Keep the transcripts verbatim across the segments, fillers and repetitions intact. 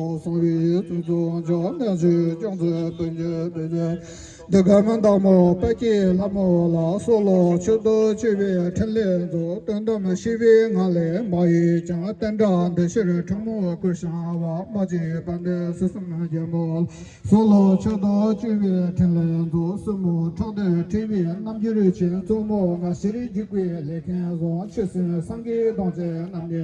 གསང་བའི་གཙུག་ཏོར་འཇོམས། གནས་བཅུའི་སྐྱོང་མཛད་པཎ་ཆེན་དཔལ་ཆེན། འདི་ག་མི་འདག་མོ་དཔལ་གྱི་ལྷ་མོ་ལ། གསོལ་ལོ་མཆོད་དོ་བཅོལ་བའི་ཕྲིན་ལས་མཛོད། དོན་དམ་ཞི་བའི་ངང་ལས་མ་གཡེལ་ཀྱང་། བསྟན་དགྲ་འདི་ཕྱིར་ཁྲོ་མོ་བསྐུལ་བྱ་བ། མ་གཅིག་པ་འདི་སྲིད་གསུམ་རྒྱལ་མོ་ལ། གསོལ་ལོ་མཆོད་དོ་བཅོལ་བའི་ཕྲིན་ལས་མཛོད། སྲིན་མོ་ཁྲག་འཐུང་ཁྲོ་བོའི་རྣམ་འགྱུར་ཅན། གཙོ་མོ་ལྔ་ཕྱིར་འཇིགས་པའི་ལས་མཁན་བཟང་། ཆོས་སྲིད་སངས་རྒྱས་གདུང་བརྒྱུད་རྣམས་ནི།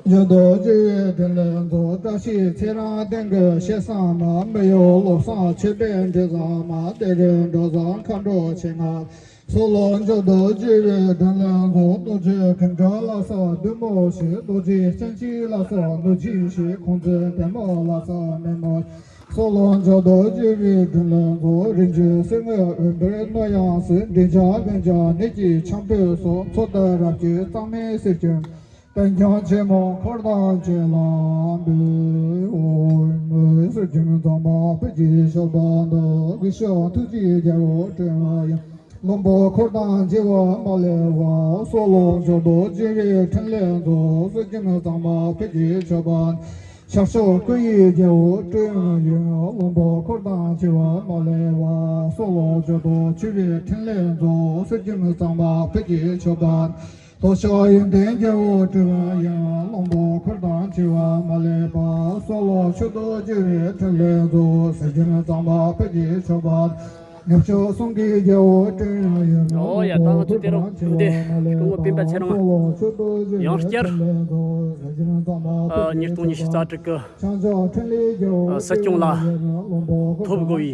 མཆོད་དོ་བཅོལ་བའི་ཕྲིན་ལས་མཛོད། བཀྲ་ཤིས་ཚེ་རིང་གདན་གྱི་སྐྱེས་བཟང་མ། མི་གཡོ་བློ་བཟང་མཆོད་པའི་འབྲས་བཟང་མ། གཏེར་གྱི་འབྲས་བཟང་མཁའ་འགྲོ་ཆེ་ལྔ། གསོལ་ལོ་མཆོད་དོ་བཅོལ་བའི་ཕྲིན་ལས་མཛོད། རྡོ་རྗེ་གིང་ཁྲི་ལ་སོགས་བདུད་མོ་བཞི། རྡོ་རྗེ་སྤྱན་གཅིག་ལ་སོགས་གནོད་སྦྱིན་བཞི། ཁོང་ཚོའི་གདན་མོ་ལ་སོགས་མི་མོ། གསོལ་ལོ་མཆོད་དོ་བཅོལ་བའི་ཕྲིན་ལས་མཛོད། རིན་ཆེན་གསེར་དངུལ་འོད་འབར་སྣོད་ཡངས་སུ། འབྲས་ཆང་སྨན་ཆང་ནས་ཀྱི་ཆང་ཕུད་སོགས། ཚོགས་དང་རབ་ཀྱི་གཙང་མའི་གསེར་སྐྱེམས། པད་འབྱུང་ཆེན་མོ་འཁོར་དང་བཅས་ལ་འབུལ། ཨོཾ་སྲོད་ཁྱིམ་གཙང་མ་ཕུད་ཀྱི་མཆོད་པ་འདི། གུས་ཕྱག་ཐུགས་རྗེའི་རྒྱལ་པོ་སྤྲུལ་པ་ཡི། བློན་པོ་འཁོར་དང་བཅས་པ་མ་ལུས་པ། གསོལ་ལོ་མཆོད་དོ་བཅོལ་བའི་ཕྲིན་ལས་མཛོད། སྲོད་ཁྱིམ་གཙང་མ་ཕུད་ཀྱི་མཆོད་པ། ཤར་ཕྱོགས་སྐུ་ཡི་རྒྱལ་པོ་སྤྲུལ་པ་ཡི། བློན་པོ་འཁོར་དང་བཅས་པ་མ་ལུས་པ། གསོལ་ལོ་མཆོད་དོ་བཅོལ་བའི་ཕྲིན་ལས་མཛོད། སྲོད་ཁྱིམ་གཙང་མ་ཕུད་ཀྱི་མཆོད་པ། ལྷོ་ཕྱོགས་ཡོན་ཏན་རྒྱལ་པོ་སྤྲུལ་པ་ཡི། བློན་པོ་འཁོར་དང་བཅས་པ་མ་ལུས་པ། གསོལ་ལོ་མཆོད་དོ་བཅོལ་བའི་ཕྲིན་ལས་མཛོད། སྲོད་ཁྱིམ་གཙང་མ་ཕུད་ཀྱི་མཆོད་པ། ནུབ་ཕྱོགས་གསུང་གི་རྒྱལ་པོ་སྤྲུལ་པ་ཡི། ཨོ་ཡ། ད་ང་ཚོ་དེ་རིང་འདི་སྐུ་ངོ་སྤེན་པ་ཚེ་རིང་ཡང་བསྐྱར་ཉིས་སྟོང་ཉི་ཤུ་རྩ་དྲུག་གི་སྲིད་སྐྱོང་ལ་ཐོབ་དགོས་པའི་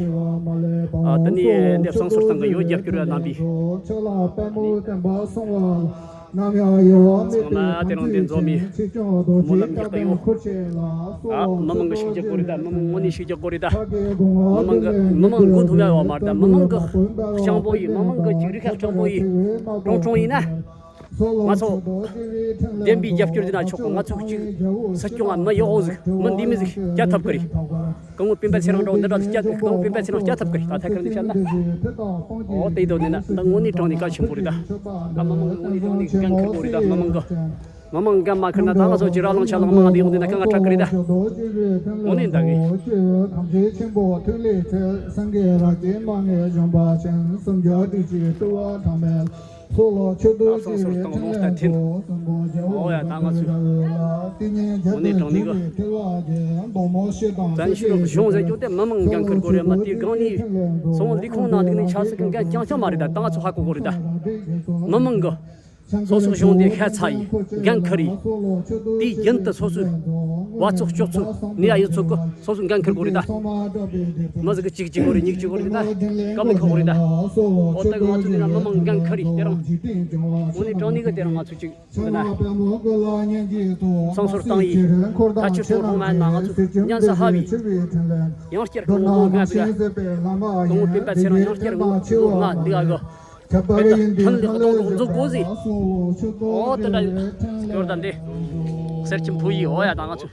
དེ་ནས་འདི་བསང་གསོལ་བཏང་གི་ཡོད། རྒྱབ་སྐྱོར་རྣམ་པས། ཚང་མ་དེ་རིང་འདི་འཛོམས་མི་སྨོན་ལམ་རྒྱག་གི་ཡོད། ཨ། མི་མང་གི་ཤུགས་རྒྱག་དགོས་རེད་ད། མི་མང་དངོས་གནས་ཤུགས་རྒྱག་དགོས་རེད་ད། མི་མང་གི་མི་མང་མགོ་འཐོམ་ཡ་ཡོད་མ་རེད་ད། མི་མང་གི་སྤྱང་པོ་ཡིན། མི་མང་གི་ཅིག་རིག་ཤ་སྤྱང་པོ་ཡིན། ཀྲུང་ཀྲུང་ཡིན་ན། ང་ཚོ་བདེན་པའི་རྒྱབ་སྐྱོར་དེ་ན་ཆོག་གི། ང་ཚོ་གཅིག་སྲིད་སྐྱོང་ང་མི་ཡག་པོ་ཟིག་མི་འདི་མི་ཟིག་སྐྱ་ཐབས་ཀི་རེད། སྐུ་ངོ་སྤེན་པ་ཚེ་རིང་འདྲ་བོ་འདི་འདྲ་ཟིག་སྐྱ། སྐུ་ངོ་སྤེན་པ་ཚེ་རིང་སྐྱ་ཐབས་ཀི་རེད། ད་ཐད་ཀར་འདི་བཤད་ན། ཨོ་དེ་དོ་འདི་ན་ད་དངོས་གནས་དྲང་གནས་གལ་ཆེན་པོ་རེད་ད། ད་མི་མང་དངོས་གནས་དྲང་གནས་འགན་འཁུར་དགོས་རེད་ད། མི་མང་གི། མི་མང་འགན་མ་འཁུར་ན་ད་ང་ཚོ་ཅི་ར་ལང་ཆ་ལང་མ་འདི་ཡོང་འདི་ན་དཀའ་ངལ་འཕྲད་ཀི་རེད་ད། དངོས་གནས་ད་གི། ཐམས་ཅད་མཁྱེན་པ་ཐུགས་ལས་འཚལ། སངས་རྒྱས་རབ་རྒྱས་མ་ངེས་འཇོམས་པ་ཆེན། སུམ་བརྒྱ་དྲུག་ཅུའི་སྤྲུལ་པ་གྲངས་མེད། གསོལ་ལོ་མཆོད་དོ་བཅོལ་བའི་ཕྲིན་ལས་མཛོད། གསོན་པོ་རྒྱལ་པོ་ཨོ་ཡ། ད་ང་ཚོས་དངོས་གནས་དྲང་གནས་གི་བཙན་བྱོལ་གཞུང་ཟེར་རྒྱུ་དེ་མི་མང་འགན་འཁུར་དགོས་རེད། མི་དེའི་སྒང་ནས་སོང་ལས་ཁུངས་ནང་འདུག་ནས་ཆབ་སྲིད་ཀྱི་འགན་རྐྱང་རྐྱང་མ་རེད། ད་ད་ང་ཚོ་ཧ་གོ་དགོས་རེད་ད། མི་མང་གི། སོ་སོ་གཞུང་འདི་ཤ་ཚ་ཡིན། འགན་འཁུར་ཡིན། དུས་རྒྱུན་དུ་སོ་སོའི་བ་ཚོགས་སྤྱོད་ཚུལ་ནི་ཡ་ཡིན་ཚོད་ཀི་སོ་སོ་འགན་འཁུར་དགོས་རེད་ད། མི་ཟིག་གི་གཅིག་གཅིག་དགོས་རེད། གཉིས་གཅིག་དགོས་རེད་ད། སྐམ་ནི་ཁག་དགོས་རེད་ད། ཨོ་ད་གི་ང་ཚོ་འདི་ན་མི་མང་འགན་འཁུར་ཡིན། དེ་རིང་དངོས་གནས་དྲང་གནས་གི་དེ་རིང་ང་ཚོ་གཅིག་འདི་ན་བསང་གསོལ་བཏང་ཡིན། ད་ཆུ་སོགས་རོང་མ་ན་ང་ཚོ་མཉམ་ས་ཧ་བི་ཡང་བསྐྱར་སྐུ་ངོ་ལྔ་ཟིག་ག་སྐུ་ངོ་སྤེན་པ་ཚེ་རིང་ཡང་བསྐྱར་སྐུ་ངོ་ལྔ་འདི་ཨ་གི། ཕན་ཐོགས་ལ་གཏོང་རོགས་མཛོད་གོ་ཟིག་ཨོ་ད་ད་སྐྱོར་ད་འདི་གསེར་ཁྱི་ཕུ་ཡི། ཨོ་ཡ། ད་ང་ཚོ་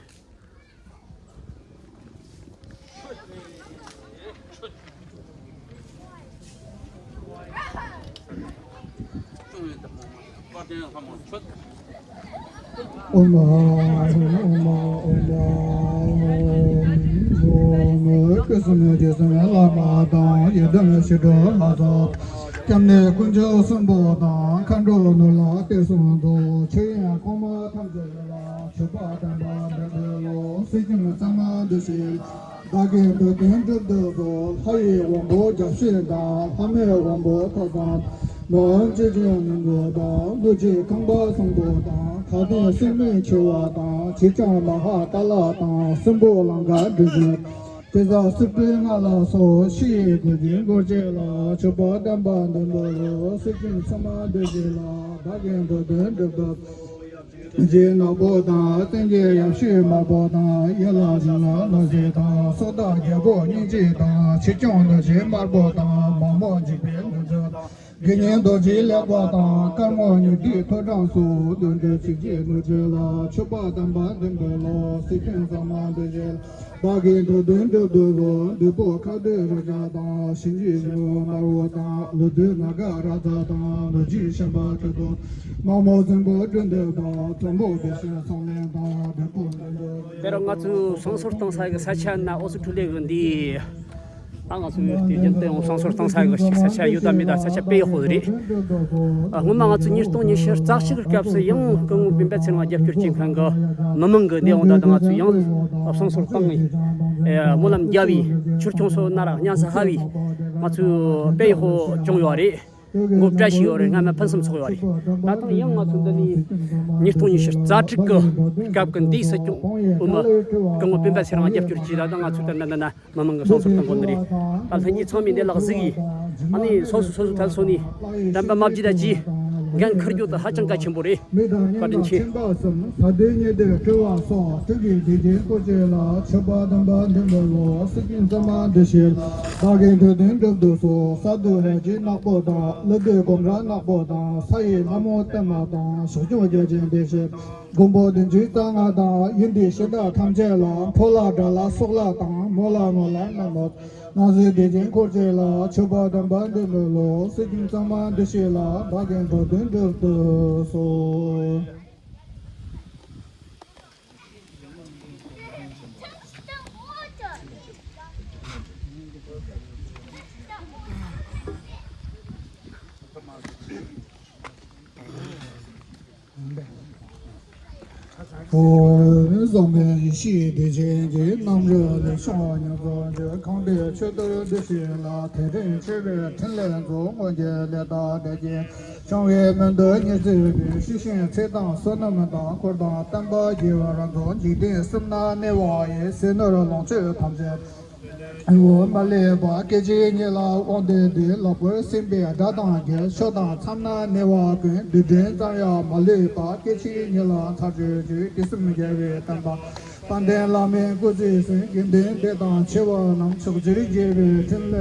ཨོཾ་ཨཱཿཧཱུྃ་ཨོཾ་ཨཱཿཧཱུྃ་ཨོཾ་ཨཱཿཧཱུྃ་ཨོཾ། སྐུ་གསུམ་རྗེ་གསུམ་བླ་མ་དང་། ཡི་དམ་ཞི་ཁྲོ་ལྷ་ཚོགས། སྐྱབས་གནས་དཀོན་མཆོག་གསུམ་པོ་དང་། མཁའ་འགྲོ་ནོར་ལྷ་གཏེར་སྲུང་ཚོགས། ཆོས་དབྱིངས་གོང་མ་ཐམས་ཅད་ལ། མཆོད་པ་དམ་པ་འདི་འབུལ་ལོ། སྲོད་ཁྱིམ་གཙང་མ་འདི་ཞིག་བདག་གིས་འདོད་དོན་སྒྲུབ་ཐུབ་ཤོག་ལྷ་ཡི་དབང་པོ་རྒྱ་ཤེས་དང་། ལྷ་མོའི་དབང་པོ་ཐོས་བསམ་ནོར་བུ་ཅན་གླིང་མགོན་དང་། ཀླུ་མཁྱེན་ཁང་པ་བཟང་པོ་དང་། ཁ་ཏོན་སེར་མོའི་མཆེ་བ་དང་། ཆེ་ཆུང་མ་ཧཱ་ཀཱ་ལ་དང་། སྲིན་པོ་ལང་ཀ་འདྲེ་གཟིགས། དེ་དག་སྲིད་པའི་ལྔ་ལ་སོགས། ཕྱི་ཡི་རྒོད་ཅན་འཁོར་བཅས་ལ། མཆོད་པ་དམ་པ་འདི་འབུལ་ལོ། སྲོད་ཁྱིམ་མཚན་མ་འདི་ཞིག་ལ། བདག་གིས་འདོད་དོན་སྒྲུབ་ཐུབ་ཤོག་རྗེ་ནག་པོ་དང་། བཙན་གྱི་ཡབ་ཤུལ་དམར་པོ་དང་། ཡ་ལ་བྱི་ལ་ལོ་ཟེར་དང་། སོ་ཏ་རྒྱལ་པོ་སྙིང་རྗེ་དང་། ཆེ་ཆུང་ནོར་སྦྱིན་དམར་པོ་དང་། མ་མོ་འཇིགས་པའི་ནུ་ཚོད་དང་། དགེ་བསྙེན་རྡོ་རྗེ་ལེགས་པ་དང་། དཀར་མོ་ཉི་ཟླའི་ཐོད་ཕྲེང་སོགས། དོན་གྲུབ་ཆོས་ཀྱི་ནུ་ཕྱོགས་ལ། མཆོད་པ་དམ་པ་འདོན་པའི་ལོ། སྲིད་ཀྱི་ཟ་མ་འདི་བཞེས། བདག་གིས་འགྲོ་དོན་སྒྲུབ་ཏུ་བཟོད། བདུད་པོ་ཁ་གཏད་རི་རྒྱལ་དང་། གཤིན་རྗེ་རི་བོ་དམར་པོ་དང་། ཀླུ་བདུད་ནག་གི་ར་ཛ་དང་། ལུས་ཀྱི་ཤན་པ་ཁྲི་གདུགས། དམག་མོ་བཙན་པོ་སྤྲིན་དེ་དང་། བཙན་པོ་བདེ་གཤེགས་སྲོག་ལེན་དང་། བདུད་པོ་འདི་འདྲ། དེ་རིང་ང་ཚོས་བསང་གསོལ་བཏང་ས་གི་ས་ཆ་ན་ཨོ་སི་ཁྲུ་ལི་ཡ་གི་འདི། ད་ང་ཚོས་དུས་རྒྱུན་དུ་ཡང་བསང་གསོལ་བཏང་ས་གི་ས་ཆ་ཡོད་དམ་མེད་དམ་ས་ཆ་དཔེ་ཡག་པོ་རེད། ཨ། སྔོན་མ་ང་ཚོ་ཉིས་སྟོང་ཉི་ཤུ་རྩ་གཅིག་གི་སྐབས་སུ་ཡང་སྐུ་ངོ་སྤེན་པ་ཚེ་རིང་ལ་རྒྱབ་སྐྱོར་བྱེད་མཁན་གྱི་མི་མང་གིས་འདི་འོང་ད་ད་ང་ཚོས་ཡང་བསང་གསོལ་བཏང་ངས། ཨ། སྨོན་ལམ་རྒྱལ་བའི་ཆོས་སྐྱོང་སོ་ནར་གཉན་ས་ཧ་བའི་ང་ཚོས་དཔེ་ཡག་པོ་བྱུང་ཡོད་རེད། འགོ་བཀྲ་ཤིས་ཡོད་རེད། སྔ་མ་ཕུན་སུམ་ཚོགས་ཡོད་རེད། ད་ཐེངས་ཡང་ང་ཚོ་འདི་ནས་ཉིས་སྟོང་ཉི་ཤུ་རྩ་དྲུག་གི་སྐབས་ཀྱི་འདིའི་སྲིད་སྐྱོང་དབུ་མ་སྐུ་ངོ་སྤེན་པ་ཚེ་རིང་ལ་རྒྱབ་སྐྱོར་གྱིས་ད་ལྟ་ང་ཚོས་ད་ལྟ་འདི་ན་མི་མང་གི་བསང་གསོལ་བཏང་གོ་ནི་རེད། ད་ལྷན་རྒྱས་ཚང་མས་འདི་ལ་གཟིགས་ཡིས། ཨ་ནི་སོ་སོ་སོ་སོ་ད་སོ་ནས་དམ་པ་མ་བརྗེད་ད་ཅིག་འགན་འཁུར་རྒྱུ་དེ་ཧ་ཅང་གལ་ཆེན་པོ་རེད། མི་དང་མཉམ་པ་ཁྱིམ་པ་གསུམ། ས་སྡེ་གཉིས་སྡེ་སྤྲུལ་བ་སོགས། སྤྲུལ་པའི་སྡེ་བརྒྱད་འཁོར་བཅས་ལ། མཆོད་པ་དམ་པ་འདོན་པའི་ལོ། སྲིད་ཀྱི་ཟ་མ་འདི་བཞེས། བདག་གིས་འགྲོ་དོན་སྒྲུབ་ཏུ་གསོལ། ས་རྡུལ་རལ་གྲི་ནག་པོ་དང་། ཀླུ་བདུད་གོམ་ར་ནག་པོ་དང་། ས་ཡི་ལྷ་མོ་བརྟན་མ་དང་། ཕྱོགས་སྐྱོང་རྒྱལ་ཆེན་བདེ་གཤེགས། མགོན་པོ་བདུན་ཅུ་རྩ་ལྔ་དང་། ཡུལ་འདིའི་གཤེད་བདག་ཐམས་ཅད་ལ། ཕོ་ལ་དགྲ་ལ་སྲོག་ལ་དང་། མོ་ལ་མོ་ལ་མནའ་མོ། སྣང་སྲིད་སྡེ་བརྒྱད་འཁོར་བཅས་ལ། མཆོད་པ་དམ་པ་འདོན་པའི་ལོ། སྲིད་ཀྱི་ཟ་མ་འདི་བཞེས་ལ། བདག་གིས་འགྲོ་དོན་སྒྲུབ་ཏུ་གསོལ། ཨོ། བཟང་པོའི་ཡེ་ཤེས་བདེ་ཆེན་གྱི། རྣམ་རོལ་ལས་བྱུང་ཉེར་བཟང་གི། གང་དེས་མཆོད་གཏོར་འདི་བཞེས་ལ། དེ་རིང་ཆེ་བའི་ཕྲིན་ལས་མཛོད། སྔོན་གྱི་ལས་དང་འབྲས་ཀྱིས། བྱུང་བའི་མི་འདུ་ཉེར་བརྩེགས་པའི། ཤེས་བཞིན་ཚེ་དང་བསོད་ནམས་དང་། འཁོར་དང་བསྟན་པ་རྒྱས་པར་མཛོད། འཇིག་རྟེན་གསུམ་ན་གནས་པ་ཡི། ཟས་ནོར་ལོངས་སྤྱོད་ཐམས་ཅད། འོ་མ་ལུས་པ་སྐད་ཅིག་ཉིད་ལ་དབང་བསྡུས་ཏེ། ལོངས་སྤྱོད་སེམས་དཔའི་དགྲ་དང་བགེགས། ཕྱོགས་དང་མཚམས་ན་གནས་པ་ཀུན། སྡིག་ཅན་ཙམ་ཡང་མ་ལུས་པ། སྐད་ཅིག་ཉིད་ལ་ཚར་གཅོད་བྱེད། དུས་གསུམ་རྒྱལ་བའི་བསྟན་པ། དཔལ་ལྡན་བླ་མའི་སྐུ་ཚེ་བསྲིང་། དགེ་འདུན་སྡེ་དང་ཆེ་བ་རྣམས། ཕྱོགས་བཅུར་རྒྱས་པའི་ཕྲིན་ལས་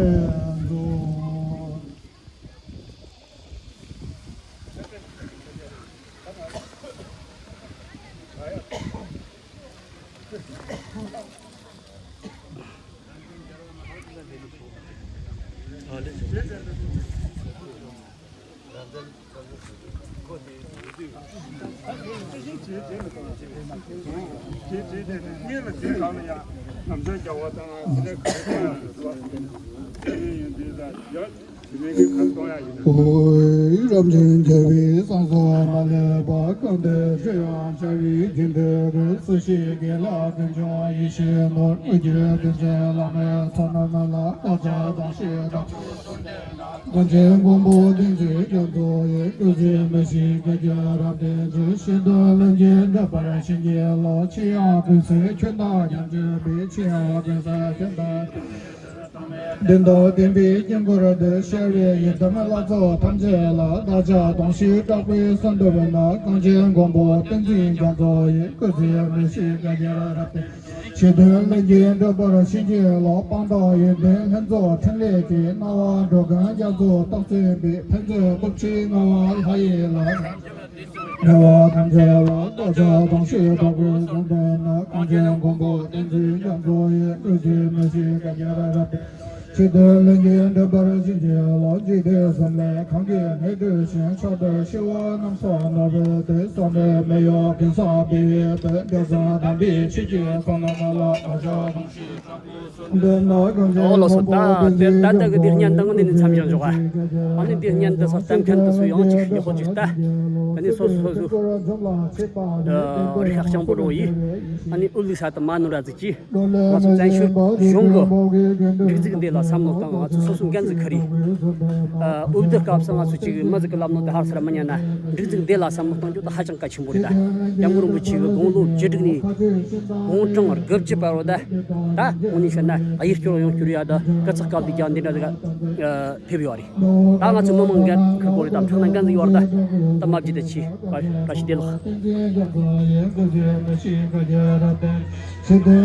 མཛོད། ཨོ། རབ་འབྱམས་རྒྱལ་བའི་གསང་གསུམ་མ་ལུས་པ། གང་དུ་འཁྲུལ་ཡང་འཆར་བའི་རྒྱུན་འགྲོལ་གྱི། སྲིད་ཞིའི་དགེ་ལ་ཀུན་འབྱུང་ཡེ་ཤེས་ནོར། དངོས་ཀྱི་དོན་མཛད་བླ་མའི་ཚོགས་རྣམས་ལ། བདག་ཅག་སྡང་ཞེ་སྡང་། གངས་ཅན་མགོན་པོ་བསྟན་འཛིན་རྒྱ་མཚོ་ཡི། སྐུ་ཚེ་མི་ཤིགས་བསྐལ་བརྒྱར་རབ་བརྟན་ཅིང་། གཞན་དོན་ལྷུན་གྱིས་འགྲུབ་པར་བྱིན་གྱིས་རློབས། ཕྱིར་ཡང་ཀུན་གསལ་ཁྱོད་དང་མཉམ་སྤྱོད་པའི། ཕྱིར་ཡང་ཀུན་གསལ་ཁྱོད་དང་བདེན་མཐའ་བསྟན་པའི་དཀྱིལ་འཁོར་དུ། ཤར་བའི་ཡི་དམ་ལྷ་ཚོགས་ཐམས་ཅད་ལ། བདག་ཅག་སྡང་ཞེ་སྐྲག་པའི་གསོན་བཏབ་ན། གངས་ཅན་མགོན་པོ་བསྟན་འཛིན་རྒྱ་མཚོ་ཡི། སྐུ་ཚེ་མི་ཤིགས་བསྐལ་བརྒྱར་རབ་བརྟན། ཕྱི་དོན་ལྷུན་གྱིས་འགྲུབ་པར་བྱིན་གྱིས་རློབས། སྤངས་རྟོགས་ཡོན་ཏན་ལྷུན་རྫོགས་ཕྲིན་ལས་ཀྱི། སྣང་བ་འགྲོ་ཀུན་རྒྱ་མཚོ་རྟག་བརྩེགས་པའི། ཕན་མཛད་སྟོབས་ཆེན་ངག་དབང་ལྷ་ཡི་ལྷ། ཉེ་བ་ཐམས་ཅད་ལ། བདག་ཅག་སྡང་ཞེ་སྐྲག་པའི་གསོན་བཏབ་ན། གངས་ཅན་མགོན་པོ་བསྟན་འཛིན་རྒྱ་མཚོ་ཡི། སྐུ་ཚེ་མི་ཤིགས་བསྐལ་བརྒྱར་རབ་བརྟན། ཕྱི་དོན་ལྷུན་གྱིས་འགྲུབ་པར་བྱིན་གྱིས་རློབས། འཇིག་རྟེན་གསུམ་ལས་གང་གིས་ངེས་གྲོལ་ཞིང་། མཆོག་ཏུ་ཞི་བ་རྣམ་གསུམ་ནོར་བུའི་དོན། བསམ་པའི་མི་གཡོ་ཀུན་བསྲང་བའི་དོན། འགྲོ་ཀུན་དམ་པའི་ཆོས་ཀྱི་ཚོགས་རྣམས་ལ། བདག་ཅག་སྡང་ཞེ་སྐྲག་པའི་གསོན་བཏབ་ན། གངས་ཅན་མགོན་པོ་བསྟན་འཛིན་རྒྱ་མཚོ་ཡི། ཨོ་ལགས་སོ། ད་ད་ལྟ་གི་འདི་བརྙན་འདི་ངོ་ནས་ནི་མཚམས་བཞག་འཇོག་ཨ། ཨ་ནི་འདི་བརྙན་འདི་ཚོ་བལྟ་མཁན་དེ་ཚོ་ཡང་ཅིག་ཡག་པོ་ཅིག་ལྟ། ཨ་ནི་སོ་སོ་སོ་སོ་ཨ་རིག་ཤག་ཤང་པོ་རོ་ཡིས། ཨ་ནི་ཨུ་ལུ་ས་དུ་མ་ནུ་ར་ཟིག་གིས། ང་ཚོ་བཙན་བྱོལ་གཞུང་གི་སྒྲིག་འཛུགས་འདི་ལ་བསམ་བློ་བཏང་། ང་ཚོ་སོ་སོ་འགན་འཛིན་ཁ་རེད། ཨ། འོས་བསྡུ་སྐབས་སུ་ང་ཚོ་གཅིག་མི་ཟིག་གི་ལབ་ནོ་དེ་ཧར་སར་མི་ཉན་ན། སྒྲིག་འཛུགས་འདི་ལ་བསམ་བློ་གཏོང་རྒྱུ་དེ་ཧ་ཅང་གལ་ཆེན་པོ་རེད་ད། སྐྱབས་མགོན་རིན་པོ་ཆེ་གི་དགུང་ལོ་བཅུ་དྲུག་ནས་དགུང་གྲངས་དགུ་བཅུ་བར་བ་ད། ད་དངོས་གནས་བཤད་ན་གཡས་སྐྱོར་གཡོན་སྐྱོར་ཡ་ད་ག་ཚག་སྐབས་དེ་རྒྱ་འདི་འདྲ་ཟིག་ཕེབས་ཡོད་རེད། ད་ང་ཚོ་མི་མང་འགན་ཁུར་དགོས་རེད། ད་ཕྲག་ན་འགན་ཟིག་ཡོད་རེད་ད། ད་མ་བརྗེད་ད་ཆེ་བཀྲ་ཤིས་བདེ་ལེགས།